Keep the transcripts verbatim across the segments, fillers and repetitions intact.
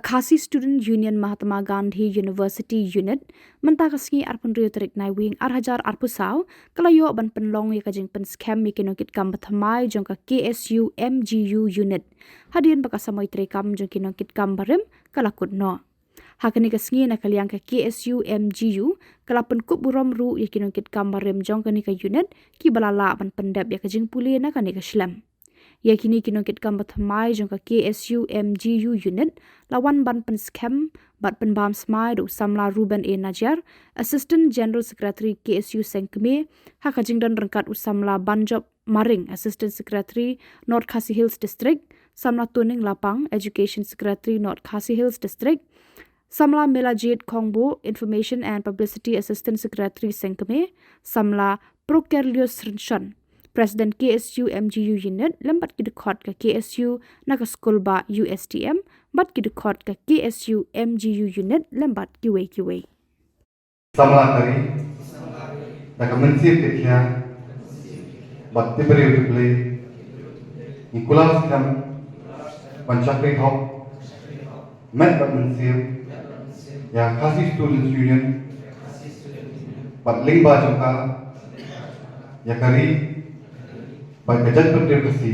Khasi Student Union Mahatma Gandhi University Unit mynta ka sngi arphew hynriew tarik Naiwieng ar hajar arphew saw ka la ïoh ban pynlong ïa ka jingpynskhem ïa ki nongkitkam bathymmai jong ka K S U M G U Unit hadien ba ka samoi treikam jong ki nongkitkam barim ka la kut noh. Ha kane ka sngi na ka liang ka K S U M G U ka la pynkup burom ruh ïa ki nongkitkam barim jong kane ka unit kiba la lah ban pyndep ïa ka jingpule na kane ka shlem. Ïa kine ki nongkitkam bathymmai jong ka K S U M G U Unit la wan ban pynskhem bad pynbam smai da u samla Reuben A Najiar, Assistant General Secretary K S U Seng Kmie, ha ka jingdon ryngkat u samla Banjop Maring, Assistant Secretary, North Khasi Hills District, samla Tuning Lapang, Education Secretary, North Khasi Hills District, samla Melajit Khongbo, Information and Publicity Assistant Secretary Seng Kmie, samla Prokerlius Rynshon, President K S U M G U Unit, lem bad ki dkhot ka K S U na ka skul bah U S T M, bad ki dkhot ka K S U M G U Unit, lem bad kiwei kiwei. Samla ka ri, da ka mynsiem ka ri, bad ki briew ki Blei, ngi kular skhem ban shakri hok, met bad mynsiem, ïa Khasi Students Union, bad lyngba jong ka, ïa ka ri, bad ka jaitbynriew Khasi,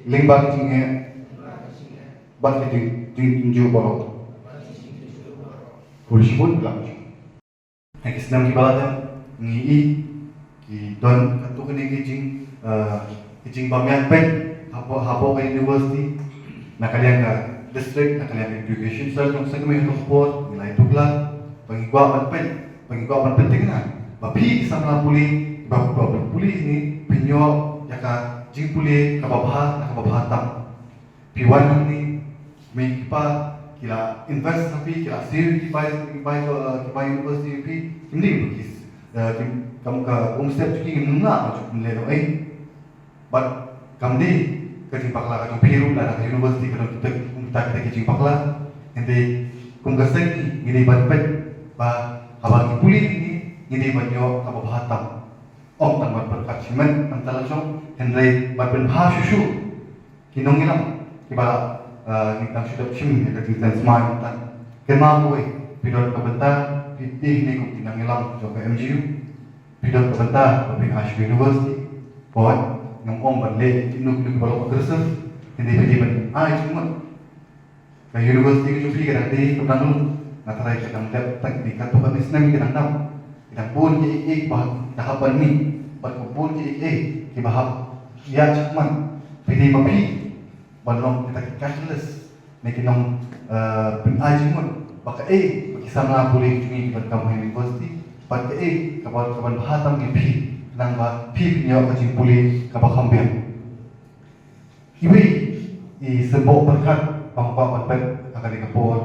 lyngba ki jingeh, bad ki jing, jing, jingjuh baroh. Khublei shibun, khublei shibun. Ha ki snem kiba la dep ngi i ki don katto katne ki jing, eh, ki jingbym ïaid peit hapoh, hapoh ka university, na ka liang ka district, na ka liang ka education cell jong Seng Kmie haduh por ngi la ïathuh la ba ngi kwah ban peit, ba ngi kwah ban peit thikna ba phi ki samla pule ba, ba pule ni phin ïoh ïa ka jingpule kaba bha, kaba bha tam. Phi wan hangne, mei ki pa ki la invest ha phi, ki la siew ki bai, ki bai, eh, ki bai university phi, kim dei ba ki, eh, kim, kam ka umstep jong ki kim nang ba jong kim leh noh ei. Bad kam dei ka jingbakla ka jong phi ruh, lada ka university ka don kita, kita ki jingbakla. Hynrei kum ka seng ngi dei ban peit ba haba ngi pule ngi, ngi dei ban ïoh kaba bha tam. Ym tang ban pyrkhat shimet tang ta la jong, hynrei ban pynbha shuh shuh ki nongïalam kiba, eh, ngi dang shu dep shim ïa ka jingtip smai mynta. Kynmaw kawei, phi don ka bynta, phi dei ne kum ki nongïalam jong ka M G U. Phi don ka bynta ba phin ai sha ka university. Bad ngam ong ban leh ïa kino kino kiba long aggressive, hynrei phi dei ban ai jingmut. Ka university ka jong phi ka dang dei, ka dang long. Nga tharai ka dang dep tang dei katto katne snem ka dang dap. Ka dang bun kiei kiei kiba da hap ban mih bad ka bun kiei kiei kiba hap ïa shakmat. Phi dei ma phi ban long kita ki catalyst ne ki nong, eh, pyn-ai jingmut ba kaei ba ki samla pule ki jong ngi ki ban kam ha university bad kaei kaba, kaban bha tam ïa phi khnang ba phi phin ïoh ka jingpule kaba kham biang. Iwei i symboh pyrkhat ba nga kwah ban peit ha kane ka por.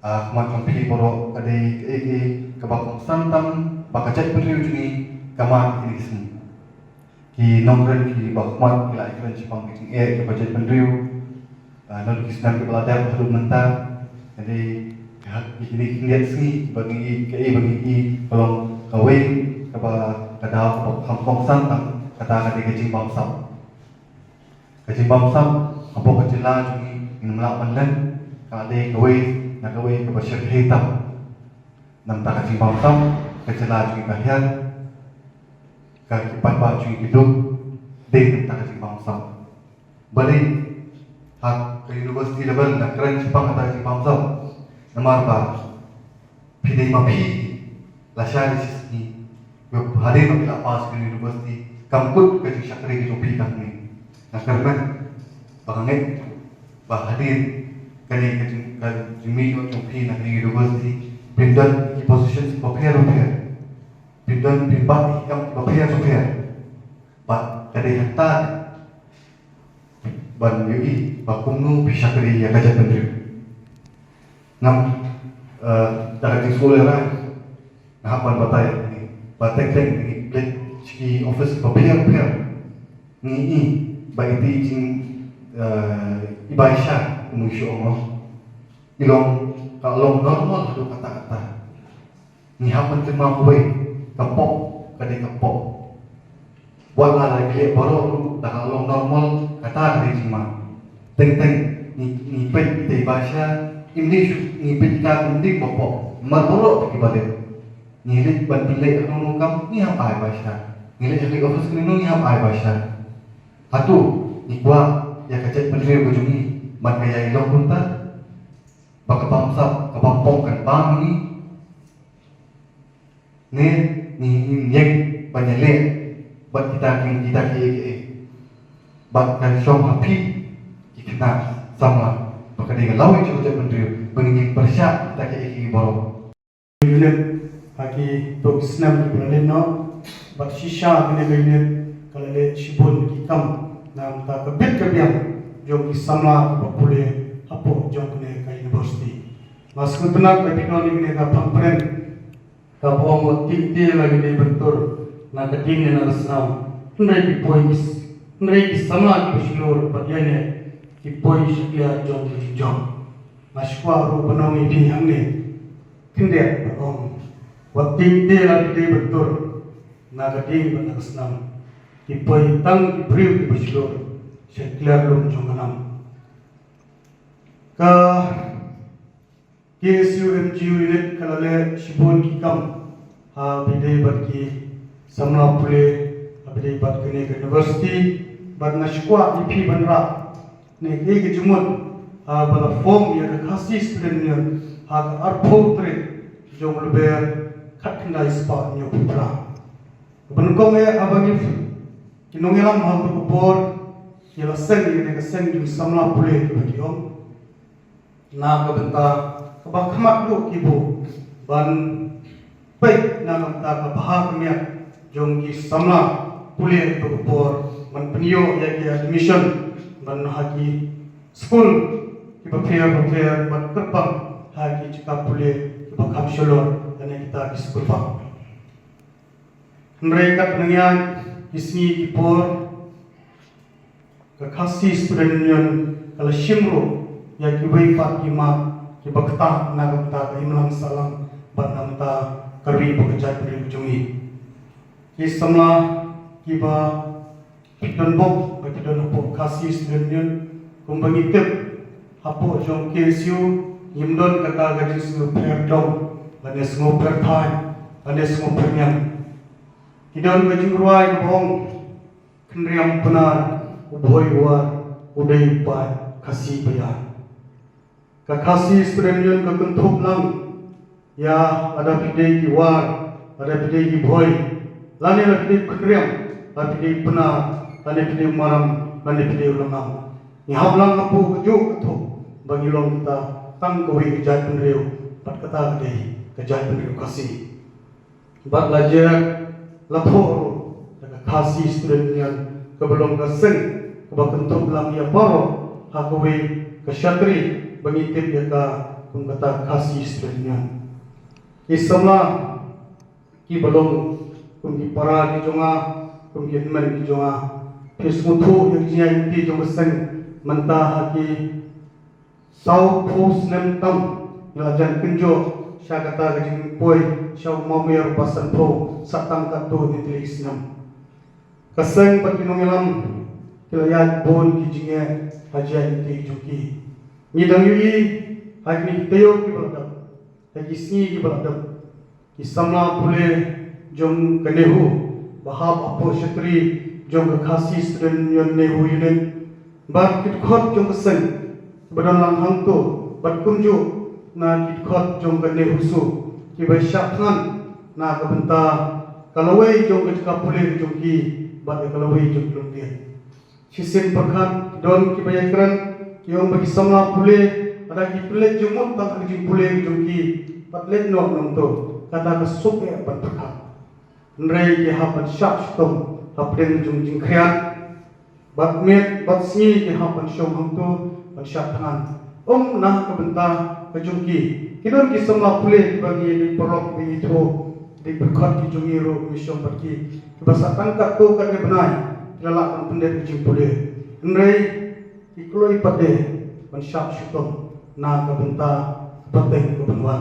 Ah, khmat jong phi baroh ka dei kaei kaei kaba kongsan tam ba ka jaitbynriew jong ngi ka mad ha kine ki sngi. Ki nongkren kiba khmat ki la ïakren shaphang ka jingeh kaba jaitbynriew, ah, naduh ki snem kiba la dep haduh mynta. Ka dei ha kine ki khyndiat sngi ba ngi i kaei ba ngi i ka long kawei kaba ka daw kaba kham kongsan tam, kata ka dei ka jingbamsap. Ka jingbamsap hapoh ka jylla jong ngi ngim lah ban len, ka dei kawei na kawei kaba shyrkhei tam. Namar ka jingbamsap ka jylla jong ngi ka hiar, ka ki paidbah jong ngi ki duk, dei namar ka jingbamsap. Balei ha ka university level nga kren shaphang kata ka jingbamsap? Namar ba phi dei ma phi, lashai da shisngi, hadien ba phi la pass ka university, kam kut ka jingshakri ka jong phi tang ne. Nga kyrmen ba nga ngeit ba hadien kane ka jing, ka jingmih noh jong phi na ka university, phin don ki positions bapher bapher. Phin don, phin bat ïa ki kam bapher bapher. Bad ka dei hangta ban ïohi ba kumno phi shakri ïa ka jaitbynriew. Ngam, eh, da ka jingsngewlehrain nga hap ban batai ïa kine ba teng teng ngi peit sha ki office bapher bapher. Ngi i ba ite i jing, eh, i bai sha, kumno shu ong, i long, ka long normal haduh katta katta. Ngi hap ban kynmaw kawei, ka pop ka dei ka pop. Wat la da ki leh baroh ruh, da ka long normal, kata ka dei jingma. Teng teng Ngi, ngi peit kita i bashar, ym dei shu ngi peit kita kum dei ba pop, namar baroh ki ba leh. Ngi leit ban pynleit ha kano kano kam, ngi hap ai bashar. Ngi leit ha ki office kano, ngi hap ai bashar. Hato ngi kwah ïa ka jaitbynriew ka jong ngi ban ka ïai long kumta, ba ka bamsap ka bampong kan bam ïa ngi? Ne ngi ïeng ban ïaleh bad kita ki, kita kiei kiei? Bad ka shong ha phi ki khynnah samla ba ka dei ka lawei jong ka jaitbynriew ba ngin ïeng pyrshah kita kiei kiei baroh. Unit ha ki to ki snem ki ba la leit noh, bad shisha kane ka unit ka la leh shibun ki kam na ka bynta ka bit ka biang jong ki samla ki ba pule hapoh jong kane ka university. Nga sngewtynnat ba phi don ïa kane ka pangpren kaba ong, wat tieng te la ki dei ban tur, na ka dieng ne na ka snam. Hynrei ki poi, hynrei ki samla ki ba shlur bad ïaineh ki poi sha kliar jong ka jingjop. Nga shu kwah ruh ban ong ïa phi hangne, khyndiat ban ong, wat tieng te la ki dei ban tur, na ka dieng bad na ka snam. Ki poi tang ki briew ki ba shlur sha kliar lum jong ka nam. Ka K S U M G U unit ka la leh shibun ki kam ha ba ïadei bad ki samla pule, ha ba ïadei bad kane ka university, bad nga shu kwah ïa phi ban rah ne kaei ka jingmut ha ba la form ïa ka Khasi Student Union ha ka arphew tarik jong u Lber khatkhyndai spah hynñiewphew phra. Kaba nyngkong eh, haba ngi, ki nongïalam ha kato ka por ki la seng ïa kane ka seng jong samla pule kiba ki ong, na ka bynta kaba khmat ruh ki buh ban peit na ka bynta ka bha ka miat jong ki samla pule ha kato ka por, ban pynïoh ïa ki admission ban ha ki skul kiba pher bapher, ban kyrpang ha ki jaka pule kiba kham shalor lane kita ki skul bang. Hynrei katba nang ïaid ki sngi ki por, ka Khasi Student Union ka la shim ruh ïa kiwei pat ki mat kiba ktah na ka bynta ka imlang sahlang bad na ka bynta ka ri bad ka jaitbynriew jong ngi. Ki samla kiba phi don bok ba phi don hapoh Khasi Student Union, kumba ngi tip, hapoh jong K S U ngim don kata ka jingsngewpher dong lane sngewpher thaiñ lane sngewpher niam. Ki don ka jingrwai kaba ong, khynriam Pnar, u Bhoi u War, u dei u paid Khasi ba ïar. Ka Khasi Student Union ka kynthup lang ïa lada phi dei ki War, lada phi dei ki Bhoi, lane lada phi dei khynriam, lada phi dei Pnar, lane phi dei Maram, lane phi dei Lyngngam. Ngi hap lang hapoh kajuh ka thup ba ngi long kita tang kawei ka jaitbynriew, bad kata ka dei ka jaitbynriew Khasi. Bad la jia la thoh ruh da ka Khasi Student Union, kaba long ka seng kaba kynthup lang ïa baroh ha kawei ka shatri ba ngi tip ïa ka kum kata Khasi Student Union. Ki samla kiba long kum ki para ki jong nga, kum ki hynmen ki jong nga, phi sngewthuh ïa ka jingïaid lynti jong ka seng mynta ha ki sawphew snem tam ngi la jan kynjoh sha kata ka jingpoi sha u mawmer ba sanphew, sa tang katto ne tylli ki snem. Ka seng bad ki nongïalam ki la ïaid bun ki jingeh ha jingïaid lynti jong ki. Ngi dang ïohi ha kine ki taïew kiba la dep, ha ki sngi kiba la dep, ki samla pule jong ka NEHU ba hap hapoh shatri jong ka Khasi Student Union NEHU Unit, bad ki dkhot jong ka seng ba don lang hangto, bad kumjuh na ki dkhot jong ka NEHUSU, kiba shah thngan na ka bynta ka lawei jong ka jaka pule ka jong ki bad ka lawei jong ki longdien. Shisien pyrkhat don kiba ïakren, ki ong ba ki samla pule, lada ki pynleit jingmut tang ha ka jingpule ka jong ki, pat leit noh nangto, kata ka suk eh ban pyrkhat. Hynrei ki hap ban shah shitom hapdeng jong jingkhriat, bad miet bad sngi ki hap ban shong hangto ban shah thngan. Ym na ka bynta ka jong ki. Ki don ki samla pule kiba ngi dei paralok, ba ngi ithuh, dei pyrkhat ki jong ngi ruh ngi shong bad ki, kiba sah tang katto katne bnai ki la lah ban pyndep ka jingpule. Hynrei ki kloi pat de ban shah shitom na ka bynta ka pateng ka ban wan.